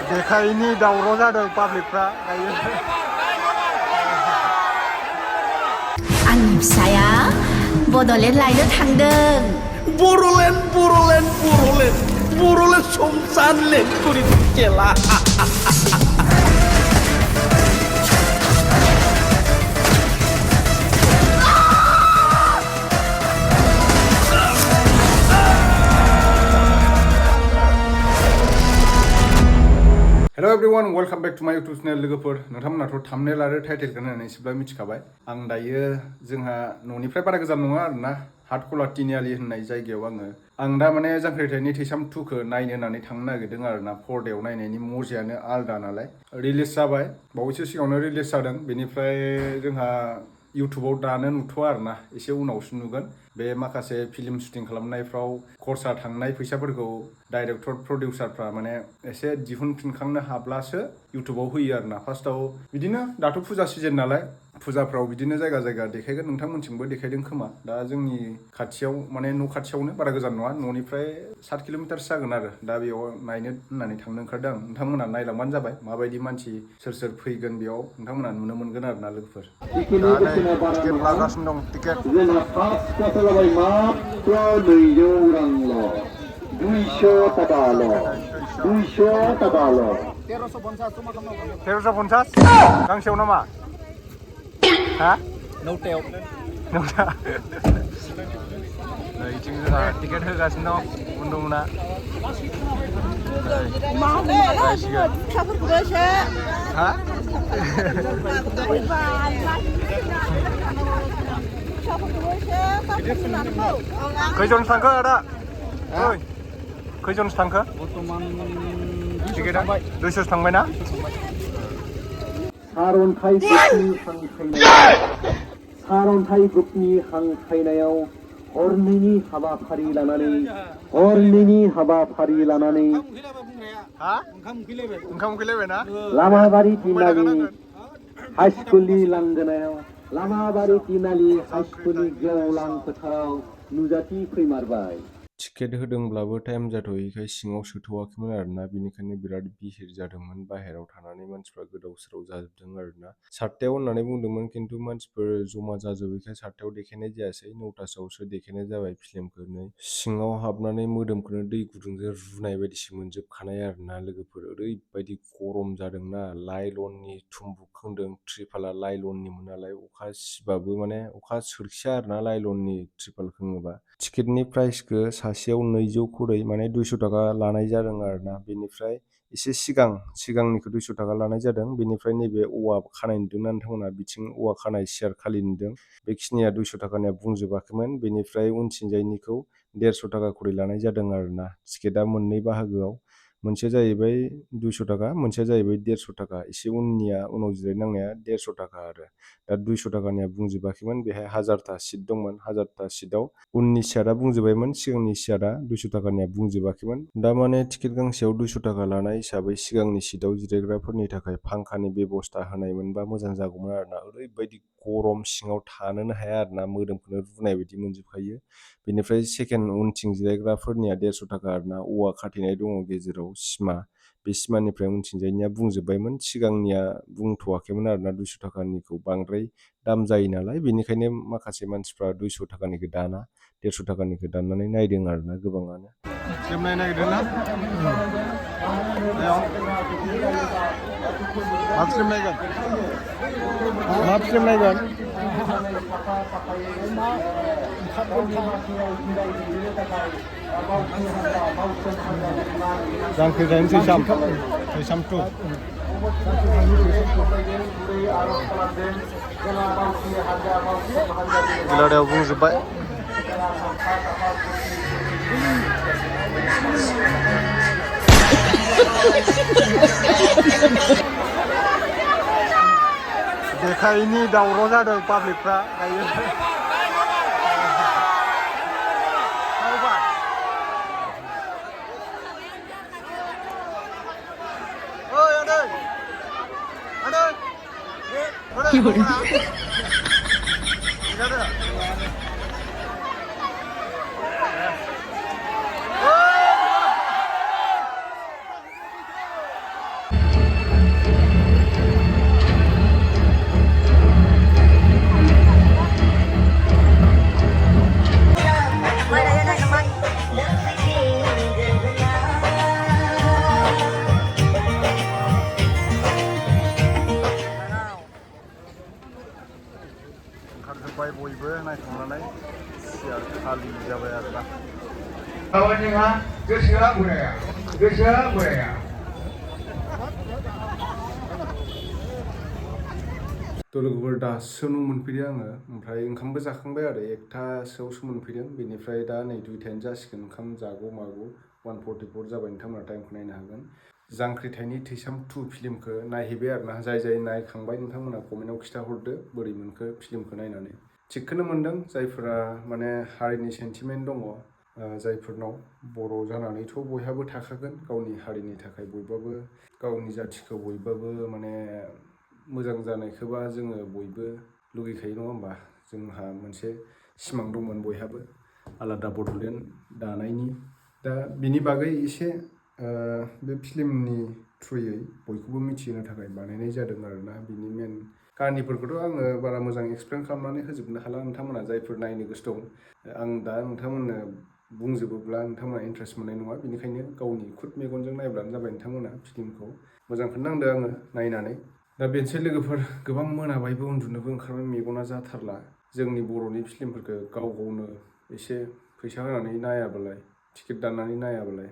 जेखाइनि दावराव जादों पाब्लिकफ्रा दायो आंनि फिसाया बड'लेण्ड लायनो थांदों Bodoland संसान लेंखुरि Ckla Hello everyone, welcome back to my YouTube channel लोगोफोर नोंथांमोनाथ' thumbnail आरो टाइटेलखौ नायनानै एसेब्ला मिथिखाबाय आं दायो जोंहा न'निफ्राय बारा गोजान नङा आरोना Ckla तिनिआलि होननाय जायगायाव आं दा माने जांख्रिथायनि थैसाम 2 खौ नायनो होननानै थांनो नागिरदों आरोना पर्दायाव नायनायनि मजायानो आलदा नालाय रिलिज जाबाय बावैसो सिगाङावनो रिलिज जादों बेनिफ्राय जोंहा इउटुबाव दानो नुथ'आ आरोना एसे उनावसो नुगोन बे माखासे फिल्म शुटिं खालामनायफ्राव खरसा थांनाय फैसाफोरखौ डाइरेक्टर प्रडिउसारफ्रा माने एसे दिहुनफिनखांनो हाब्लासो इउटुबाव होयो आरोना फार्स्टआव बिदिनो दाथ' फुजा सिजन नालाय फुजाफ्राव बिदिनो जायगा जायगा देखायगोन नोंथांमोनथिंबो देखायदों खोमा दा जोंनि खाथियाव माने न' खाथियावनो बारा गोजान नङा न'निफ्राय 7 किल'मिटारसो जागोन आरो दा बेयाव नायनो होननानै थांनो ओंखारदों आं नोंथांमोना नायलांबानो जाबाय माबायदि मानसि सोर फैगोन बेयाव नोंथांमोना नुनो मोनगोन आरोना लोगोफोर दा नै टिकेट लागासिनो दं टिकेट जोंहा फार्स्ट क्लासा जाबाय मात्र 200 रांल' 200 टाकाल' 200 टाकाल' 1350 गांसेयाव नामा हा नौटायाव नैथिं जोंहा टिकेट होगासिनो दं बन्द'मोना हा खैजन थांखो आदा ओइ खैजनसो थांखो टिकेटआ 200 थांबायना सारन्थाइ ग्रुपनि हांख्रायनायाव हरनैनि हाबाफारि लानानै ओंखाम उखैलायबायना लामाबारि तिनालि हाइस्कुलनि लांगोनायाव लामाबारि तिनालि हाइस्कुलनि गेवलां फोथाराव नुजाथि फैमारबाय टिकेट होदोंब्लाबो टाइम जाथ'यैखाय सिङाव सोथ'वाखैमोन आरोना बेनिखायनो बिराद बिहिर जादोंमोन बाहेरायाव थानानै मानसिफ्रा गोदाव सोराव जाजोबदों आरोना 7टायाव होननानै बुंदोंमोन खिन्थु मानसिफोर जमा जाजोबैखाय 7टायाव देखायनाय जायासै 9टासोआवसो देखायनाय जाबाय फिल्मखौ नै सिङाव हाबनानै मोदोमखौनो दै गुदुंजों रुनाय बायदिसो मोनजोबखानाय आरोना लोगोफोर ओरैबायदि गरम जादोंना लाइलननि थुम्बुक खोंदों ट्रिपाला लाइलननिमोन नालाय अखा सिबाबो माने अखा सोरखिया आरोना लाइलननि ट्रिपाल खोङोबा टिकेटनि प्राइसखौ सासेयाव 200 खरै माने 200 टाका लानाय जादों आरोना बेनिफ्राय एसे सिगांनिखौ 200 टाका लानाय जादों बेनिफ्राय नैबे औवा खानाय नुदोंना नोंथांमोना बिथिं औवा खानाय सियार खालि नुदों बेखिनिया 200 टाकानिया बुंजोबाखैमोन बेनिफ्राय उनथिंजायनिखौ 150 टाका खरै लानाय जादों आरोना टिकेटआ मोननै बाहागोआव मोनसे जाहैबाय 200 टाका मोनसेया जाहैबाय 150 टाका एसे उननिया उनाव जिरायनांनाया 150 टाका आरो दा 200 टाकानिया बुंजोबाखैमोन बेहाय 1000टा सिट दंमोन 1000टा सिटआव उननि सियारा बुंजोबायमोन सिगांनि सियारा 200 टाकानिया बुंजोबाखैमोन दा माने टिकेट गांसेयाव 200 टाका लानाय हिसाबै सिगांनि सिटआव जिरायग्राफोरनि थाखाय फांखानि बेबस्था होनायमोनबा मोजां जागौमोन आरोना ओरैबायदि गरम सिङाव थानोनो हाया आरोना मोदोमखौनो रुनाय बायदि मोनजोबखायो बेनिफ्राय सेकेन्ड उनथिं जिरायग्राफोरनिया 150 टाका आरोना औवा खाथेनाय दङ गेजेराव सिमा बे सिमानिफ्राय उनथिंजायनिया बुंजोबबायमोन सिगांनिया बुंथ'वाखैमोन आरोना 200 टाकानिखौ बांद्राय दाम जायो नालाय बेनिखायनो माखासे मानसिफ्रा 200 टाकानिखौ दाना 150 टाकानिखौ दाननानै नायदों आरोना गोबाङानो फिल्म नायनो नागिरदों ना मा फिल्म नायगोन जांख्रिथायनि थैसाम 2 गिलादायाव बुंजोब्बाय जेखाइनि दावराव जादों पाब्लिकफ्रा दायो जोंहा गोसोआ बोराया थ' लोगोफोर दासो न' मोनफैदों आङो ओमफ्राय ओंखामबो जाखांबाय आरो 1थासोआवसो मोनफैदों बेनिफ्राय दा नै 2थायानो जासिगोन ओंखाम जागौ मागौ 1:44 जाबाय नोंथांमोना टाइमखौ नायनो हागोन जांख्रिथायनि थैसाम 2 फिल्मखौ नायहैबाय आरोना जाय नायखांबाय नोंथांमोना कमेन्टआव खिथाहरदो बोरै मोनखो फिल्मखौ नायनानै थिगखौनो मोनदों जायफोरा माने हारिनि सेन्टिमेन्ट दङ जायफोरनाव बर' जानानैथ' बयहाबो थाखागोन गावनि हारिनि थाखाय बयबाबो गावनि जाथिखौ बयबाबो माने मोजां जानायखौबा जोङो बयबो लुगैखायो नङा होमबा जोंहा मोनसे सिमां दंमोन बयहाबो आलादा बड'लेण्ड दानायनि दा बिनि बागै एसे बे फिल्मनि थ्रुयै बयखौबो मिथिहोनो थाखाय बानायनाय जादों आरोना बिनि मेन काहानिफोरखौथ' आङो बारा मोजां एक्सप्लेन खालामनानै होजोबनो हाला नोंथांमोना जायफोर नायनो गोसो दं आं दा नोंथांमोननो बुंजोबोब्ला नोंथांमोना इन्ट्रेस्ट मोननाय नङा बेनिखायनो गावनि खुद मेगनजों नायब्लानो जाबाय नोंथांमोना फिल्मखौ मोजांखौनो नांदों आङो नायनानै दा बेनोसै लोगोफोर गोबां मोनाबायबो उन्दुनोबो ओंखारबाय मेगना जाथारला जोंनि बर'नि फिल्मफोरखौ गावनो एसे फैसा होनानै नायाबालाय टिकेट दाननानै नायाबालाय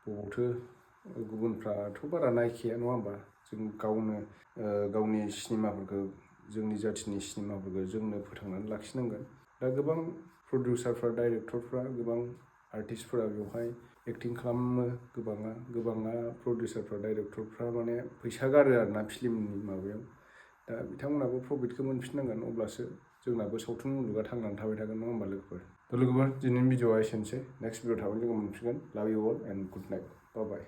बबावथो गुबुनफ्राथ' बारा नायखाया नङा होमबा जों गावनो गावनि सिनेमाफोरखौ जोंनि जाथिनि सिनेमाफोरखौ जोंनो फोथांनानै लाखिनांगोन दा गोबां प्रडिउसारफ्रा डाइरेक्टरफ्रा गोबां आर्टिस्टफोरा बेवहाय एक्टिं खालामो गोबाङा प्रडिउसारफ्रा डाइरेक्टरफ्रा माने फैसा गारो आरोना फिल्मनि माबायाव दा बिथांमोनाबो प्रफिटखौ मोनफिननांगोन अब्लासो जोंनाबो सावथुन मुलुगा थांनानै थाबाय थागोन नङा होमबा लोगोफोर थ' लोगोफोर दिनैनि भिडिअआ एसेनोसै नेक्स्ट भिडिअ थाबैनो लोगो मोनफिनगोन love you all and good night bye